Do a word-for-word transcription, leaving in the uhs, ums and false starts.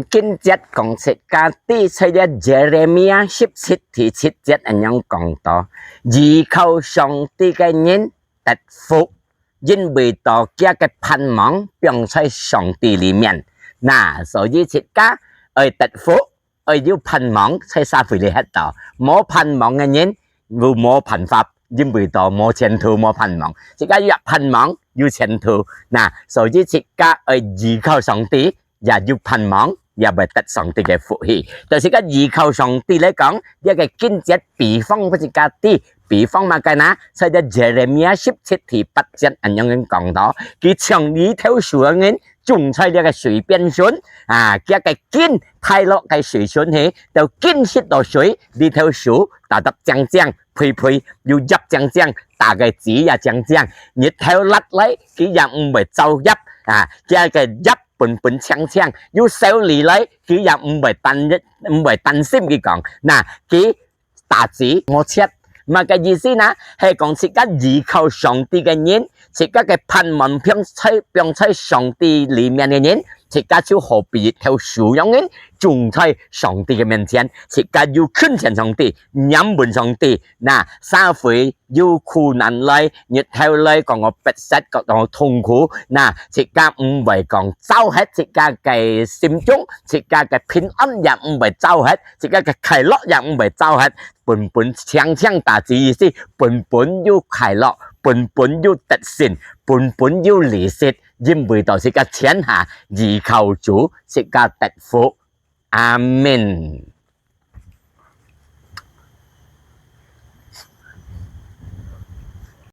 經節講自家知，在這Jeremia十七第七節恁樣講到：依靠上帝个人得福，因為到厥个盼望放在上帝裡面。那所以自家愛得福，愛有盼望，在社會裡歇到。無盼望个人，又無辦法，因為到無前途、無盼望。自家有盼望，有前途。那所以自家愛依靠上帝，也有盼望，也會得上帝个福氣。但是自家依靠上帝來講，這个經節比方分自家知，比方麼个呢？在這Jeremia十七第八節恁樣講到：佢像這頭樹个人，種在這个水邊脣，啊，厥个根大落个水脣去，到根食到水，這頭樹打得靚靚肥肥，有葉靚靚，打个子也靚靚。日頭落來，佢也毋會燥葉，啊，厥个葉本本青青，有收理來，佢也毋會擔，毋會擔心。佢講，那，佢打子無切。麼个意思呢？係講自家依靠上帝个人，自家个盼望放在，放在上帝裡面个人，自家就好比一頭樹樣人，種在上帝个面前，自家有近前上帝，黏穩上帝。那社會有苦難來，日頭來，講我逼塞，講我痛苦，那自家毋會講燥忒自家个心中，自家个平安也毋會燥忒，自家个快樂也毋會燥忒。本本青青打子意思，本本有快樂，本本有得勝，本本有利息，因為到自家天下依靠主，自家得福。阿門。